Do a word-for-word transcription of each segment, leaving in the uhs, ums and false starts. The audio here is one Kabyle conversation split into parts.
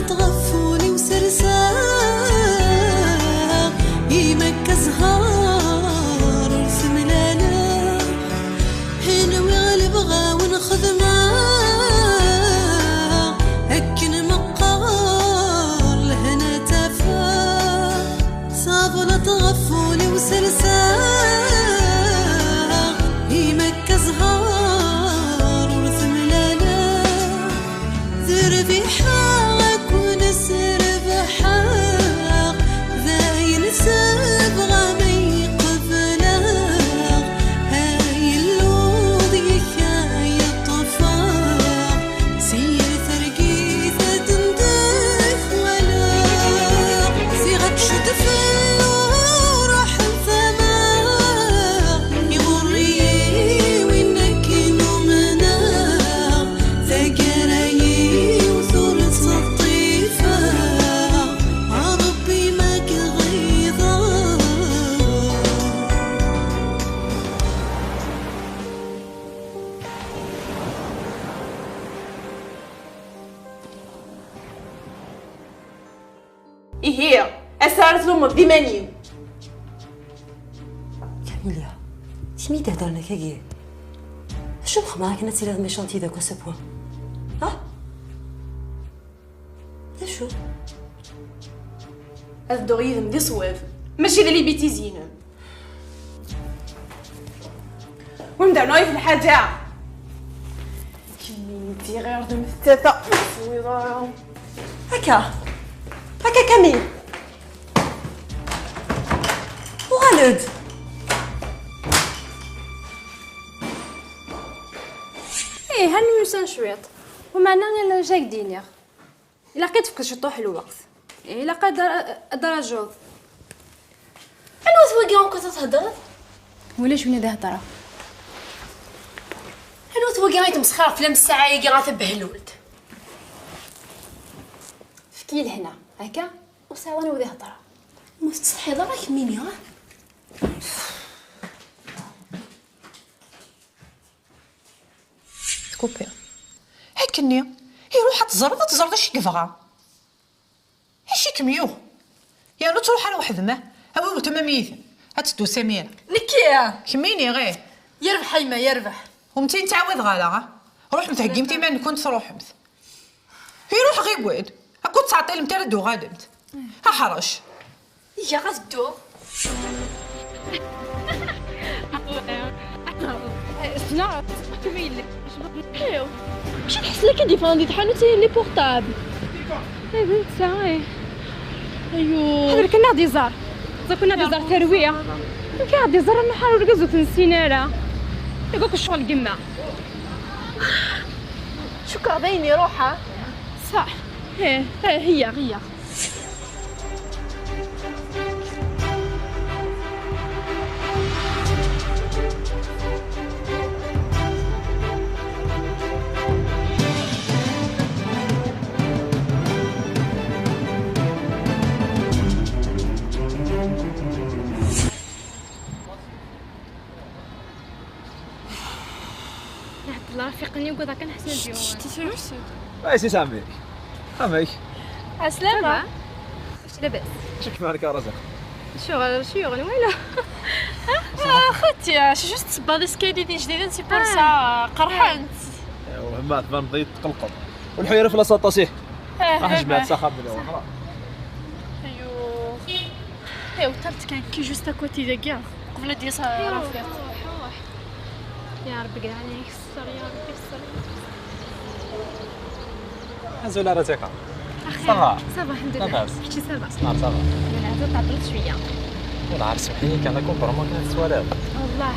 Ɣef wul-iw serseɣ, imakka zzher ur t-mlaleɣ. Nwiɣ lebɣa-wen xedmeɣ, akken meqqer lehna tafeɣ. Tablaḍ ɣef wul-iw serseɣ, imakka zzher ur t-mlaleɣ. D rrbiḥa akk nesrebḥeɣ, d ayen sebɣa ma iqebleɣ, ay Illu deg-k ay ṭṭfeɣ, si yir targit ad ndek walaɣ, ziɣ ad tcudfel uruḥ n tama, iɣurr-iyi win akken umneɣ. Taggara-iw tura ttseṭṭifeɣ, a Ṛebbi ma k-ɣiḍeɣ. Ihi, ass-a ara tlumeḍ d iman-iw. Camilla, d kemm i d-iheddren akkagi? Acu n lexmer akken ad tiliḍ méchante à ce point? Ha? D acu? Ad dduɣ yid-m di ṣṣwab, mačči d les bêtises-inem. Ur m-d-rennuɣ yiwet n lḥaǧa. Kemmini d tiɣirdemt tata, ur teswiḍ ara. Akka. Akka, Camille. Uɣal-d. Ih, ha-nim yusan cwiṭ. Umeɛna ala acu ak-d-iniɣ. Ilaq ad tefkeḍ ciṭuḥ lweqt. Ilaq ad, ad trajuḍ. Anwa-t wagi akk ad theddreḍ? Ulac win ad ihedreɣ. Anwa-t wagi ay tmesxireḍ fell-am ssaɛa-agi a tabehlult? Efk-iyi lehna, akka, ur sɛiɣ anwa ad ihedreɣ. Ma tettsetḥiḍ ara kemmini, ha? Tkupiḍ. Akkenni, iruḥ ad teẓreḍ, ad teẓreḍ acu i yebɣa. Acu i kem-yuɣ? Yernu ur ttruḥ ara weḥd-m, ah? Awi weltma-m yid-m. Ad teddu Samira. Nekki? Kemmini, ih. Yerbeḥ a yemma, yerbeḥ. Ur m-tt-in-ttɛawadeɣ ara, ah? Ruḥemt heggimt iman-nkent, truḥemt. Iruḥ ɣiwel. Akked ttɛeṭṭilemt ara d-tuɣalemt. Aḥrec. Iga ad dduɣ. Ssneɣ. Mačči tḥess la k-id-yeffɣen di tḥanut-ihin les portables. Ay d netta, ay. Ayu. Ḥader kan ad ɣ-d-iẓer. Ẓer kan ad ɣ-d-iẓer terwi. Amek ad ɣ-d-iẓer, nḥar urgaz ur t-nessin ara. Deg akk ccɣel n yemma. Cukkeɣ d ayen iruḥ, ha? Ṣaḥ. Ih, ih, heyya, heyya. Ɛebdella, rafiqni, ugadeɣ kan ḥsen ad d-yuɣal. Ay, si Sami. Amek? Ɛeslama. Kečč labas? Acu kif malek a Razak? Acuɣer, acu yuɣen wala? Ah, xaṭi, c'est juste tsebbad iskayli d ijdiden, c'est pour ça, qerḥent. Wehma tbaneḍ-iyi tqelqeḍ. Ur nḥuy ara fell-as aṭas, ih. Ah, jmaɛt s axxam-nni, waḥra. Ayu. Ayu, ṭalt kan, ki juste à côté dagi, qbel ad d-yas Rafiq. Ruḥ, ruḥ. Ya Rebbi, gɛani. Azul a Razika. Ça va? Ça va, الحمد لله. Labas? Kečči ça va? Neɛm, ça va. Wala, tɛeṭṭleḍ cwiya. Wala, ar semḥ-iyi kan, akk vraiment kan tettwaliḍ. Wallah.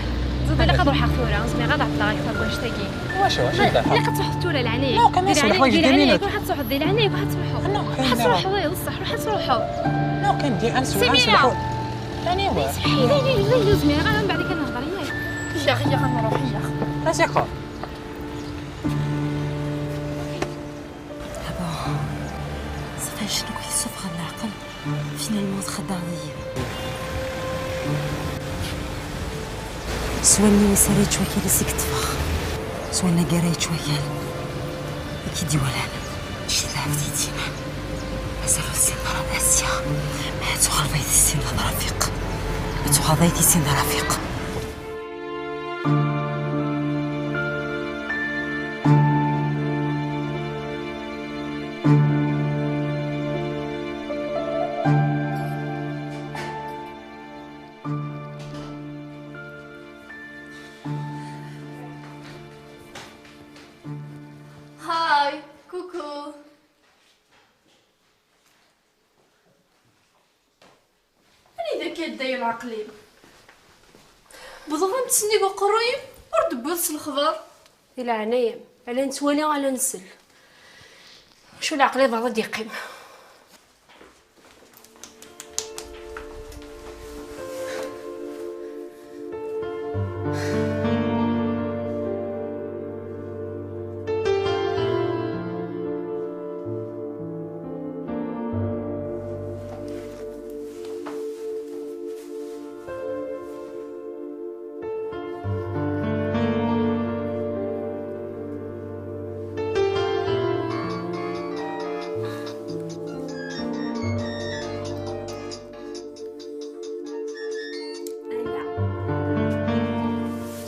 Ẓid, ilaq ad ruḥeɣ tura, ur zmireɣ ad ɛeṭṭleɣ akteṛ n wannect-agi. Wacu, acu ilaq? Ilaq ad truḥeḍ tura, leɛnaya. Non, quand même, di leɛnaya, di leɛnaya-k, ruḥ ad truḥeḍ, di leɛnaya-k, ruḥ ad truḥeḍ. Non, quand même. Ruḥ ad truḥeḍ, i d ṣṣeḥ, ruḥ ad truḥeḍ. Non, kan di, ad neswel, ad neswel. Anyway. Ur zmireɣ ara, mbeɛd kan nehḍer, yak. Iyyaɣ, iyyaɣ, ad nruḥ, iyyaɣ. Razika. D'abord, ṣafi ayen akk yessufɣen leɛqel, finalement txedɛeḍ-iyi. S wallen-iw ara yettwakal i s i yeṭṭfeɣ, s wanagar ara yettwakal i k-id-iwalan. Mačči d lɛebd i d-yettinin. Mazal ur tessineḍ ara Asya. Ma ad tuɣaleḍ ay tissineḍ a Rafiq. Ma ad tuɣaleḍ ay tissineḍ a Rafiq. Hi, coucou. Anida akka yedda lɛeql-im? Wwḍeɣ am tsennig uqerruy-im, ur d-tewwiḍ s lexbar. Di leɛnaya-m, ala nettwali, ala nsell. Acu leɛqel iḍ ad d-yeqqim?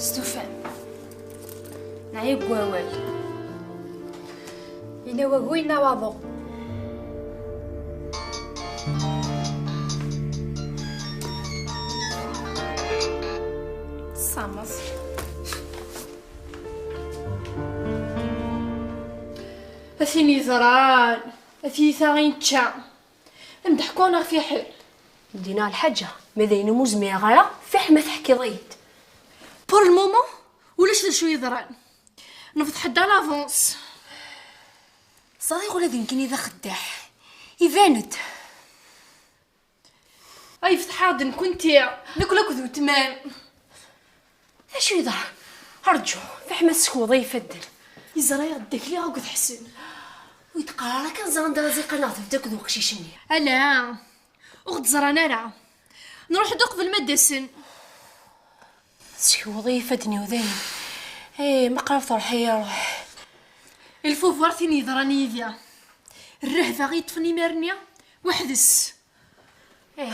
Stufan. Neɛya deg wawal. Yenna wagu, yenna waḍu. Tessameẓ. A tin yeẓran, a tiyita i nečča. Ad m-d-ḥkuɣ neɣ fiḥel? Dina lḥaǧa, ma d ayen umi ur zmireɣ ara, fiḥel ma teḥkiḍ-iyi-d. Pour le moment, ulac d acu yeḍran. Nefḍeḥ-d à l'avance. Ẓriɣ ula d nekkini d axeddaɛ. Iban-d. Ay fetḥeɣ-d nekkenti, nekk akked wetman. D acu yeḍran? Rǧu, fiḥel ma tessekweḍ ifadden. Yeẓra-yaɣ-d akli akked Ḥsen. Ur yi-d-qqar ara kan ẓran-d ara ziqan neɣ tebda akked uqcic-nni. Ala, ur ɣ-d-ẓran ara. Nruḥ-d uqbel ma d-asen. Tessekweḍ ifadden-iw dayen. Eh, ma qrib truḥ-iyi ruḥ. Lfubar tin yeḍran yid-i. Rrehba i yeṭṭfen imir-nni, weḥd-s. Eh,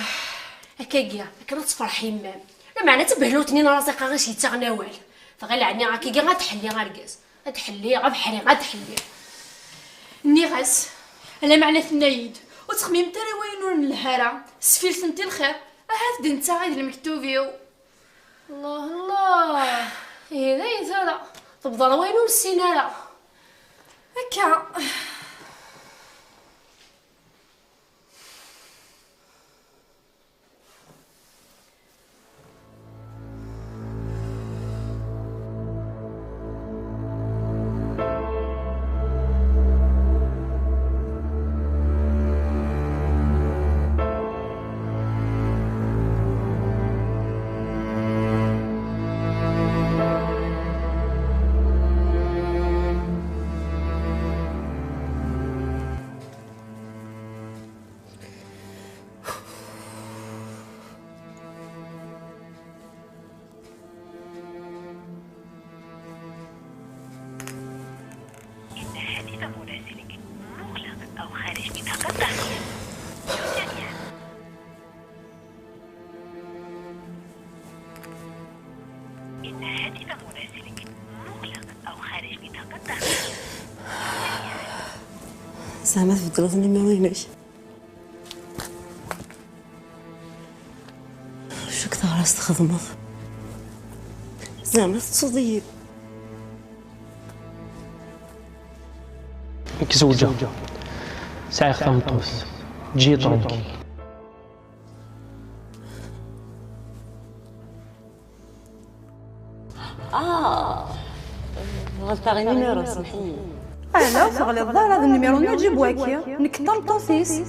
akkagi, akken ad tefreḥ yemma-m. Lameɛna d tabehlult-nni n Raziqa i s-yettaɣen awal. Tɣil ɛni akkagi ad tḥelli argaz. Ad tḥelli, ad ḥelli, ad tḥelli. Nniɣ-as, lameɛna tenna-yi-d, ur ttxemmimet ara i wayen ur nelhi ara, sfilet-tent i lxir, ahat d netta i d lmektub-iw. Allah, Allah. Ihi dayen tura, tebḍa wayen ur nessin ara. Akka. إن هاتف مراسلك مغلق أو خارج بطاقة التهنئة. إن هاتف مراسلك مغلق أو خارج بطاقة التهنئة. زعما تبدلوا النيميرو هناك؟ شو كثر راس تخدمض؟ زعما تتصدي؟ متزوجة، سعي خمطوس، جي طرونكي. آه، غلطة غير نيميرو، سمحيلي. لا، لا، تغلط ضهر هذا النيميرو نجيب واكي. نكتم طوسيس.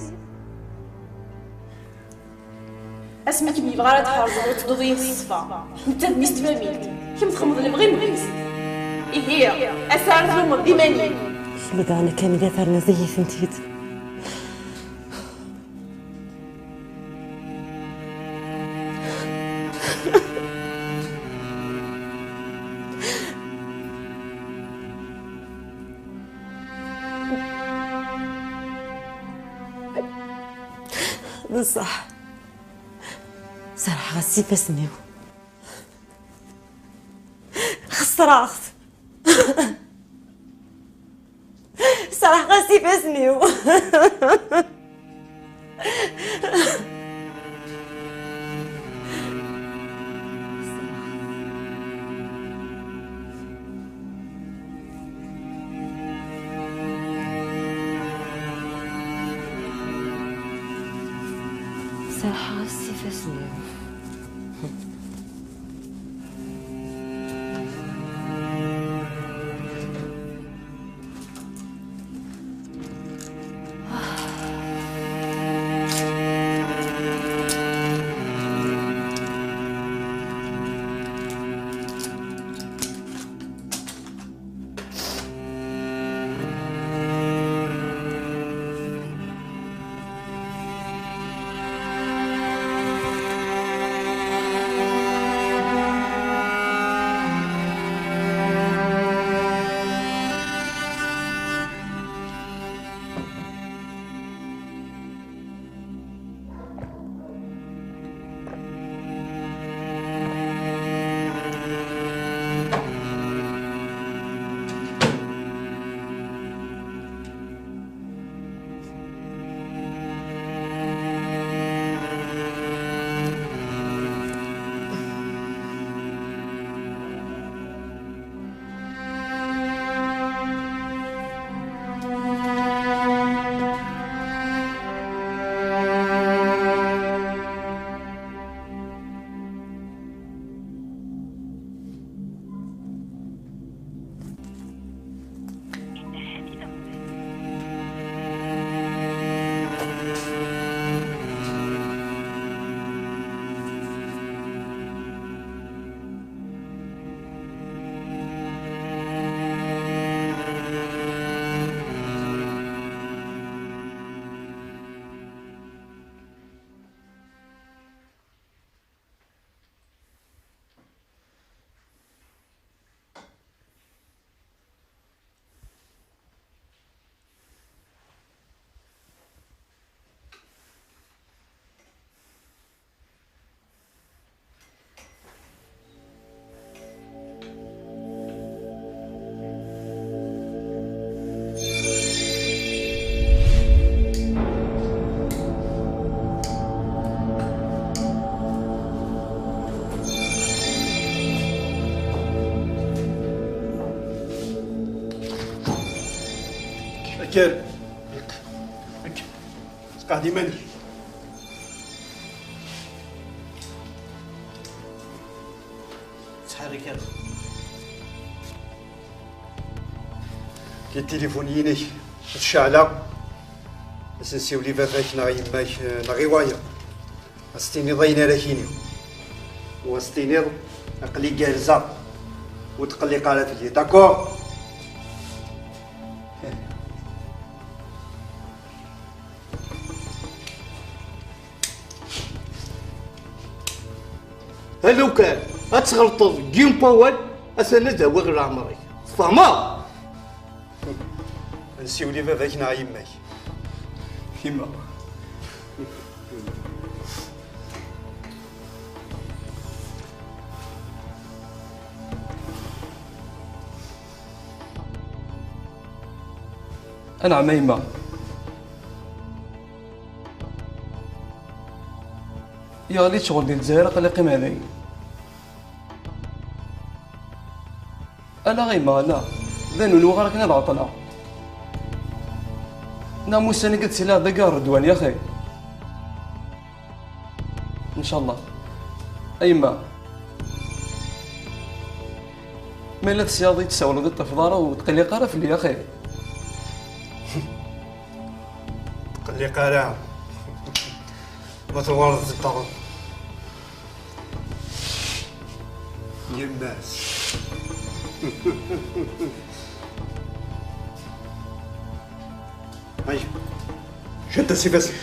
Asmi kem-yebɣa ara tḥerzeḍ ur tedduḍ yid-s ṣṣfa. Netta d mmi-s n tfamilt. Kemm txemmeḍ lebɣi n mmi-s. Ihi, ass-a ara tlumeḍ d iman-im. Kemm daɣen a Kamila terniḍ-iyi-tent-id. Ṣṣeḥ. Serḥeɣ-as s ifassen-iw. Xesreɣ-t. Serḥeɣ-as s ifassen-iw. Serḥeɣ-as s ifassen-iw. Akker. Akker. Sqeɛd iman-ik. Ttḥerrik ara. Ki tilifun-inek ad ceɛleɣ, ad s-nsiwel i baba-k neɣ yemma-k, eh, neɣ i wayeḍ. Ad s-tiniḍ ayen ara k-iniɣ. U ad s-tiniḍ, aql-i gerrzeɣ. Ur tqelliq ara fell-i, d'accord? A lukan ad tɣelṭeḍ deg yiwen wawal, atan ad awiɣ leɛmer-ik. Tfehmeḍ? Ad nsiwel i baba-k neɣ yemma-k? Yemma. Anɛam a yemma. Yeɣli ccɣel di Lezzayer, aql-i qqimeɣ dayi. Ala a yemma, ala. D ayen ur nwiɣ ara akken ad ɛeṭṭleɣ. Neɣ ma ussan-agi ad siliɣ dagi ɣer Redwan, yaxi. Ncallah. A yemma, ma yella tesyaḍ i tsawleḍ i ṭṭif ḍara ur tqelliq ara fell-i, axir. Tqelliq ara. Ma tuɣaleḍ teddaɣeḍ. Yemma-s. Ay. Jetta s ifassen.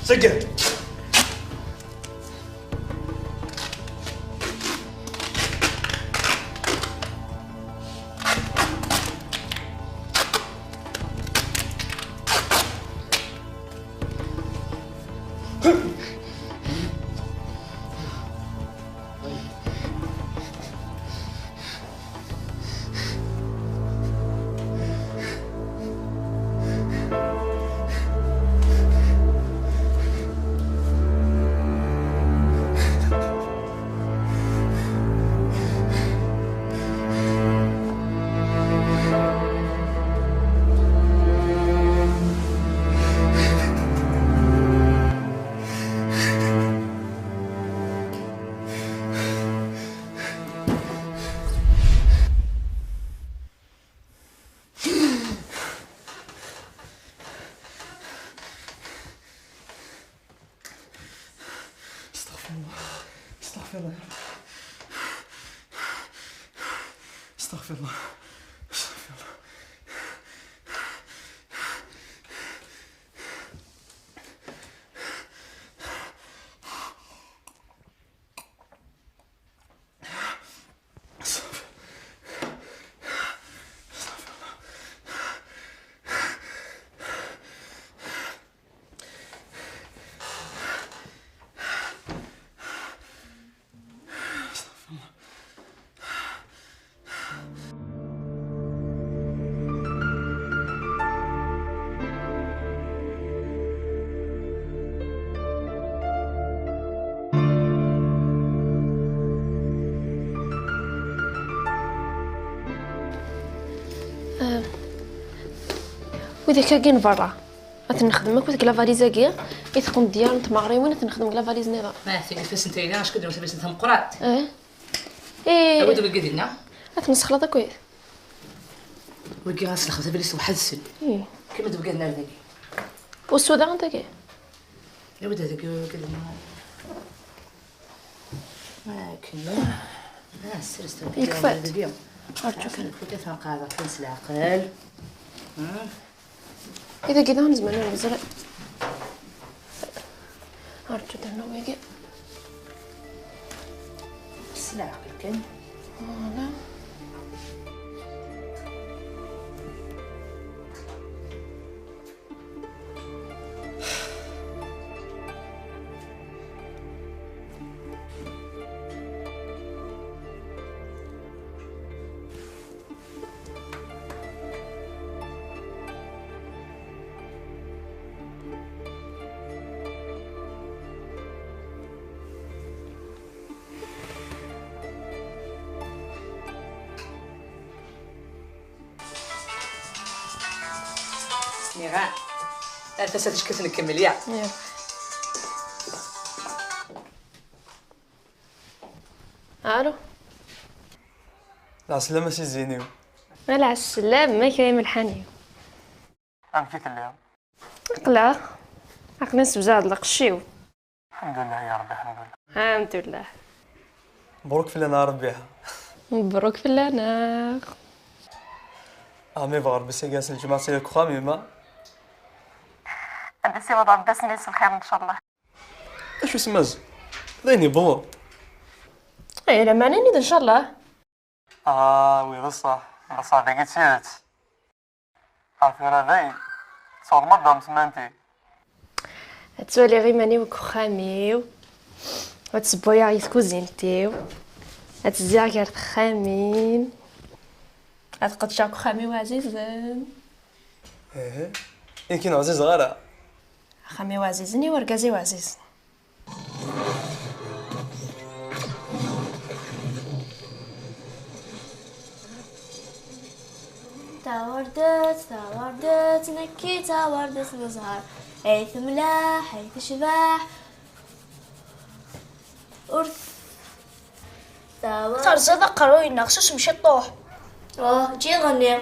Segger. استغفر الله. استغفر الله. آه، وإذا كان برا، أتنخدم أكو ديك لافاليز أكي، إذا كنت ديار نتمغريون أتنخدم لافاليز نيضا. ما في الفاس نتاعنا، اش كديروا في الفاس نتاع مقرات؟ إيه. إيه. أود بقى دينا. أتنسخ لها كويس. ويجي غاس الخبز بليس واحد السن. إيه. كما تبقى لنا ذاك. والسودا عندك إيه؟ يا ودي هذاك كلمة. ما كاين. آه، سير استوى. يكفى. هذا اليوم. أرجوك. آه، كنت أفهم قاعدة، كنت العقل. مم. إذا كده هنزمن أنا بزرع. أرجو ده إنه يجي. بس العقل كان. آه، لا. نيغا. لا، تسا تشكت نكمل، يا. يا. ألو. العسلامة سي زينيو. العسلامة كريم الحنيو. أمك تليها؟ قلع. عقلي نسبزع هاد القشيو. الحمد لله يا ربي، الحمد لله. الحمد لله. مبروك في لنا ربيها. مبروك في لنا. امي بغا ربي سيقاس الجمعة سيلك خامي ما. هذا سي وضع بس الناس الخير ان شاء الله. اش اسمز؟ ديني بو. اي لا معنى ان شاء الله. اه وي بصح. بصح داك تيرت. عارفين هذا؟ تصور ما دام سمانتي. هتولي غير ماني وكخاميو. وتسبويا غير كوزينتيو. هتزيع غير تخامين. هتقدشا كخاميو عزيزن. ايه. يمكن عزيز غير. خاميو عزيزني ورقازي وعزيز. Tawardet, tawardet, nekki tawardet n zzher. Ay temlaḥ, ay tecbeḥ. Ur t-, tawardet. Terẓiḍ aqerruy-nneɣ, susem ciṭṭuḥ. Oh, ǧǧiɣ ɣenniɣ.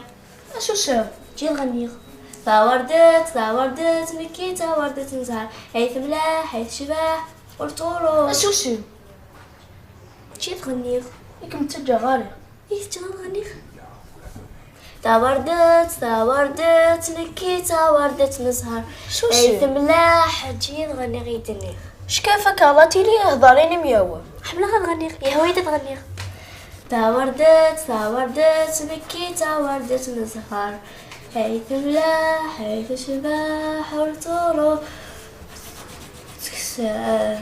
Susem. Ǧǧiɣ ɣenniɣ. Tawardet, tawardet, nekki tawardet n zzher. Ay temlaḥ, ay tecbeḥ, ur turuḥ. Susem. Ǧǧiɣ ɣenniɣ. I kem-ttaǧǧaɣ ara. I teǧǧiḍ ɣenniɣ. Tawardet, tawardet, nekki tawardet n zzher. Susem. Ay temlaḥ, ǧǧiɣ ɣenniɣ i d-nniɣ. Ckafa kalatili ihḍerin imyawen. Ḥemmleɣ ad ɣenniɣ, yehwa-yi ad ɣenniɣ. Tawardet, tawardet, nekki tawardet n zzher. Ay temlaḥ, ay tecbeḥ, ur turuḥ. Tekser.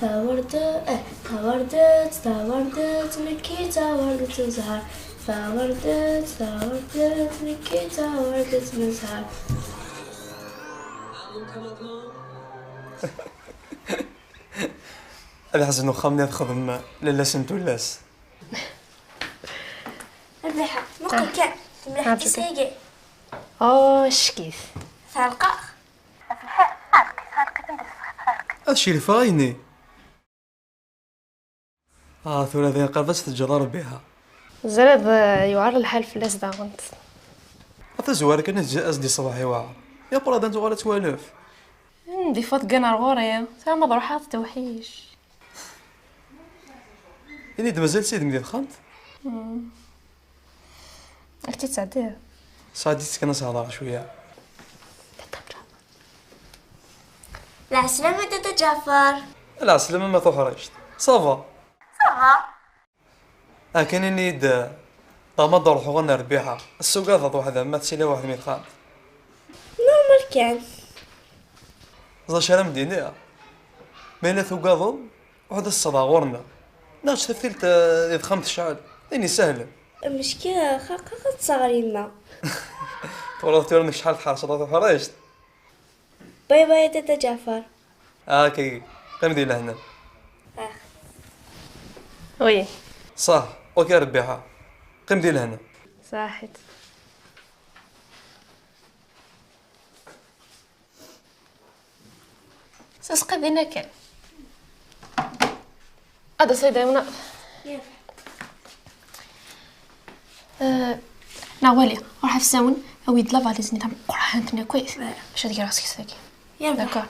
Tawardet, eh, tawardet, tawardet, nekki tawardet n zzher. Tawardet, tawardet, nekki tawardet n zzher. Ad ḥzen uxxam-nni ad xedm lalla-s n tullas. Rbiḥa, muqel kan. Temliḥ tisigi. Oh, ccekit. Tɛelqeɣ. Ad cilfeɣ ayenni. Ah, tura dayen qrib ad tt-teǧǧeḍ a Rebbiha. Ẓriɣ, eh, yewɛer lḥal fell-as daɣen. A tazwara kan ad d-iṣbeḥ iwɛer. Ya Prada ad tuɣal ad twalef. Hmm, des fois teggan ar ɣur-i. Tara ma d-ruḥeɣ tewḥic. Ini-d mazal sidem di texxamt? Hmm. Ad tt-id-tesɛeddiḍ? Sɛeddi-tt kan ad s-hedreɣ cwiya. Lɛeslama a Dada Ǧaɛfar. Lɛeslama ma tuḥrict. Ça va? Ça va. Akken ini-d, ṭama ad ruḥeɣ ɣer Rbiḥa. Tessugadeḍ weḥd-m, ma tesɛiḍ waḥd-m i texxamt? Normal kan. Ẓer acu ara m-d-iniɣ. Ma yella tugadeḍ, ruḥ ad as-tesseḍɛeḍ ɣur-neɣ. Neɣ ečč taftilt, eh, di texxamt tecɛel. D ayen isehlen. Meckiɣ xaqeɣ ad tt-aɣeɣ ɣer yemma. Twalaḍ tura nekk acḥal tḥerceḍ a tuḥrict. Bye bye a Dada Ǧaɛfar. Ah, ok, qqim di lehna. Ah. Oui. Ṣah, ok a Rbiḥa. Qqim di lehna. Saḥit. Sesqi dinna kan. Ad as-ɛidiɣ. Eh, neɣ wali, ruḥ ɣef ssawun, awi-d la valise-nni tameqqrant-nni akk, bac ad greɣ seg-s dagi. D'accord.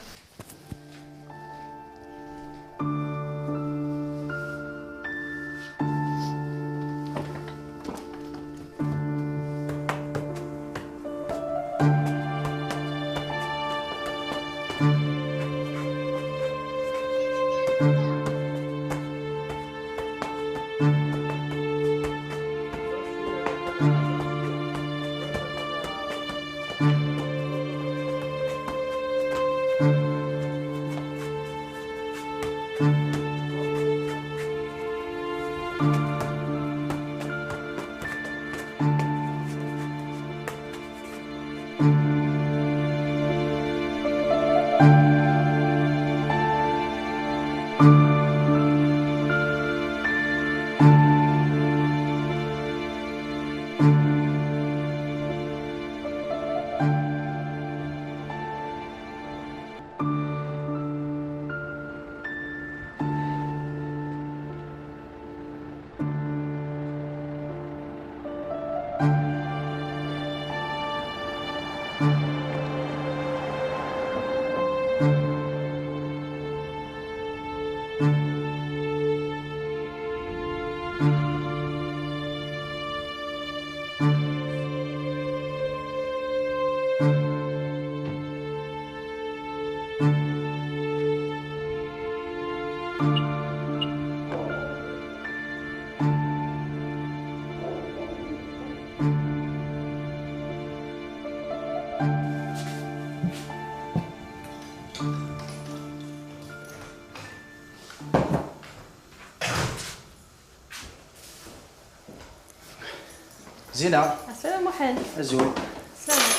Zina. Assalam Muḥend. Azul. Salam.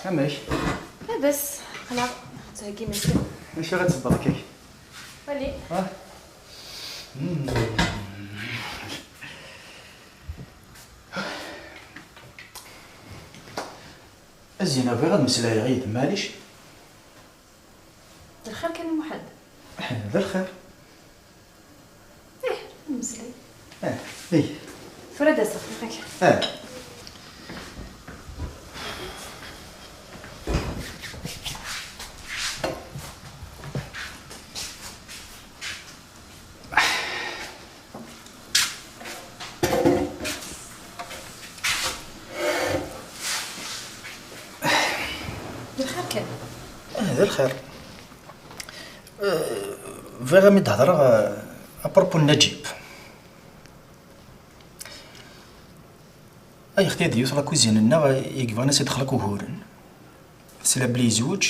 Amek? Labas. Aql-aɣ nettheggi imensi. Acu ara tebbeḍ akka? Wali. Ha? Mm. A Zina, bɣiɣ ad meslayeɣ yid-m, maɛlic? D lxir kan a Muḥend. Eh, d lxir. Ih, mmeslay. Eh, ih. Tura ad d-aseɣ, yak. Eh. D lxir kan. Eh, d lxir. Eh, bɣiɣ ad m-id-hedreɣ, eh, apropos n Naǧib. Ay, xti-, ad yut la cuisine-nneɣ i yebɣan ad s-idxel akk uguren. Tesla belli yezweǧ.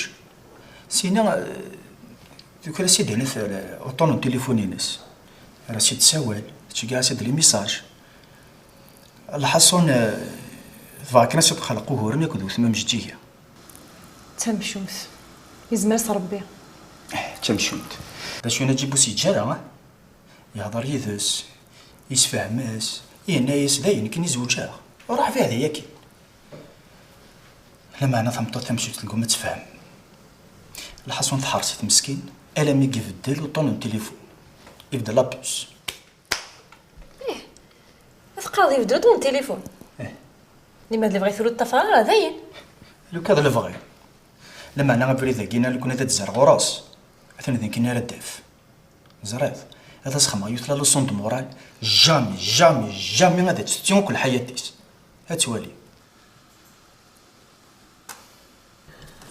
Sina, eh, tuker-as-id-init, eh, uṭṭun n tilifun-ines. Ar as-id-tessawal, tettceggiɛ-as-id les messages. Lḥaṣun, eh, tebɣa kan ad s-id-txelq uguren akked wetma Mjeǧǧiga. D tamcumt. Yezmer-as Rebbi. Eh, d tamcumt. D acu, Naǧib ur s-yeǧǧa ara, ah? Yehder yid-s, yessefhem-as, yenna-yas: "Dayen, nekni zewǧeɣ, ruḥ bɛid-iyi akkin." Lameɛna tameṭṭut tamcumt tegguma ad tefhem. Lḥaṣun teḥreṣ-it meskin, alammi ibeddel uṭṭun n tilifun, ibeddel la puce. Ih, ma teqqareḍ ibeddel uṭṭun n tilifun. Ih. Lemmer d lebɣi-t ur ṭṭafar ara, dayen. Lukan d lebɣi. Lameɛna abrid-agi, lukan ad d-zerreɣ ɣur-s, atan d nekkini ara d-taf. Teẓriḍ, ad as-xedmeɣ yiwet la leçon de morale, jamais, jamais, jamais ad tt-tettu akk lḥayat-is. Ad twali.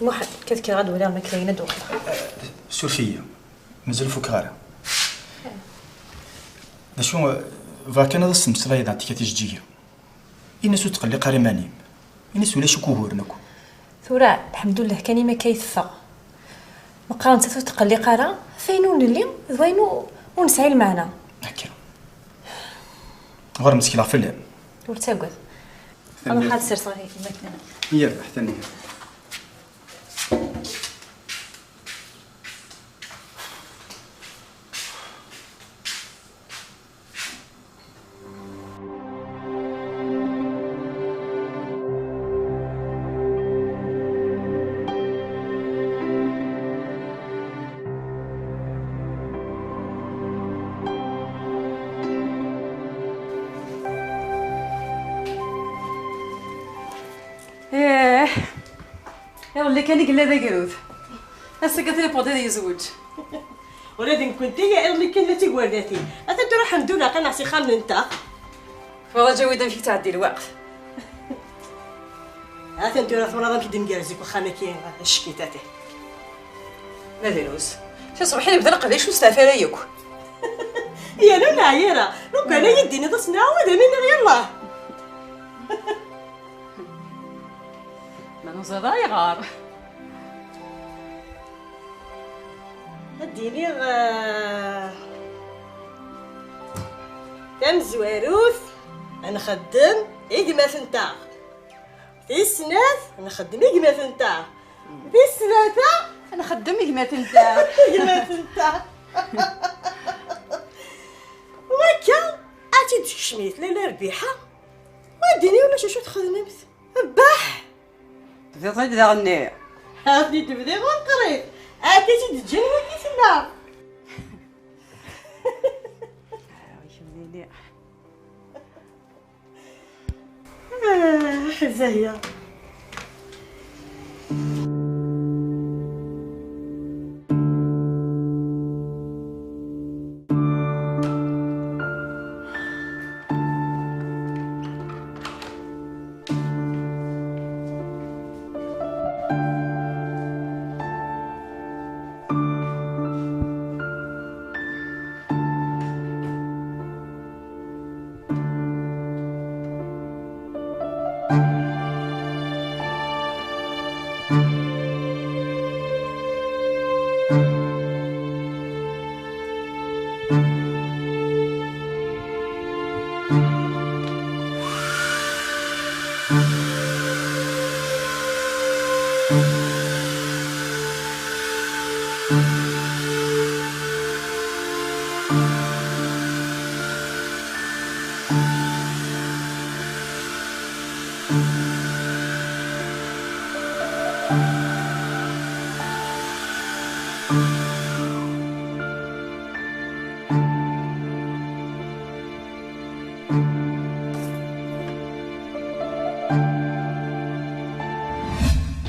Muḥ, kad kkreɣ ad waliɣ ma kra ad d-uɣaleɣ. Suref-iyi, mazal ur fukeɣ ara. D acu, bɣiɣ kan ad as-temmeslayeḍ ɛad tika tijeǧǧigin. Ini-as ur tqelliq ara iman-im. Ini-as ulac akk uguren akk. Tura, lḥemdullah kan imi akka i teffeɣ. Meqqar nettat ur tqelliq ara, ɣef wayen ur nelli d wayen ur, ur nesɛi lmeɛna. Akka. Ɣur-m ttekleɣ fell-am. Ur ttagad. Tanemmirt. Ruḥ ad serseɣ imakla. Yerbeḥ, tanemmirt. Ih, iḍelli kan i yella d agrud. Ass-agi atan iwweḍ ad yezweǧ. Ula d nekkenti iḍelli kan la d tigerdatin. Atan tura ḥemdullah qqimeɣ s ixxamen-nteɣ. Tfeḍ a Ǧawid, amek yettɛeddi lweqt? Atan tura twalaḍ amek i d-ngerrez deg uxxam-agi, ccekit atan. Ma drus. Si ṣṣbeḥ i nebda leqdic ur steɛfa ara yakk. Yal ur neɛya ara. Lukan ay d-tiniḍ ad s-nɛawed, ad am-iniɣ yallah. Ma nuẓeḍ ayɣer? Ad d-iniɣ, eh, tamezwarut, ad nxeddem i gma-tneɣ. Tis snat, ad nxeddem i gma-tneɣ. Tis tlata, ad nxeddem i gma-tneɣ. I gma-tneɣ. Wakka, ad tt-id-tekcem i tlala Rbiḥa. Wa d-ini ulac acu txedmemt. Baḥ! Tebdiḍ-t-id daɣen-nni? Ad t-id-bdiɣ ur qrib. Ad t-id-ǧǧin wagi tella. Ah, Zahya.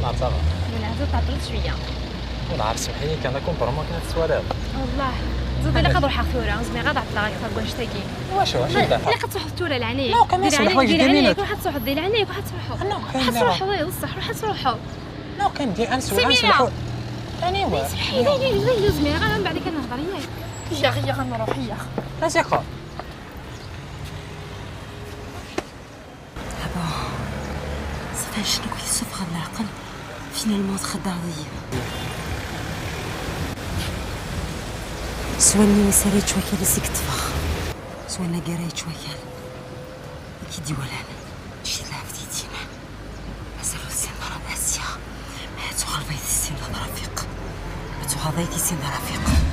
نعتذر. من هذا تعطلت شوية. والله عارف، سمحي لي، كان كون برمو كان في السوالف. والله. زاد على قدر حق ثورة، زمي غاد عطلة غير كتر واش تاكي. واش، واش ما، يبدا؟ لا، كتروح ثورة لعنيك. لا، كان دير سمح، عينيك، واش دير دير عينيك، منك؟ روح تصحح، دير عينيك، روح تصحح. لا، كان روح لا. تصحح، وي، بصح، روح تصحح. لا، كان دير أنا سميرة. سمحوا. يعني، وا. سمحي، لا، لا، لا، لا، زميرة، غير من بعد كنهضر ياك. يا، يا، غنروح، يا. راسي خا. دابا صافي، عشت لك في السفر العقل، فينالمون تخدع ويا. سواني مسالي توكل سيك تفخ. سوانا قراي توكل. كي دي ولا أنا. شي لعب دي دينا. أسأل السن راه آسيا. هاتو غلبة السن راه رفيق. هاتو غلبة السن راه رفيق.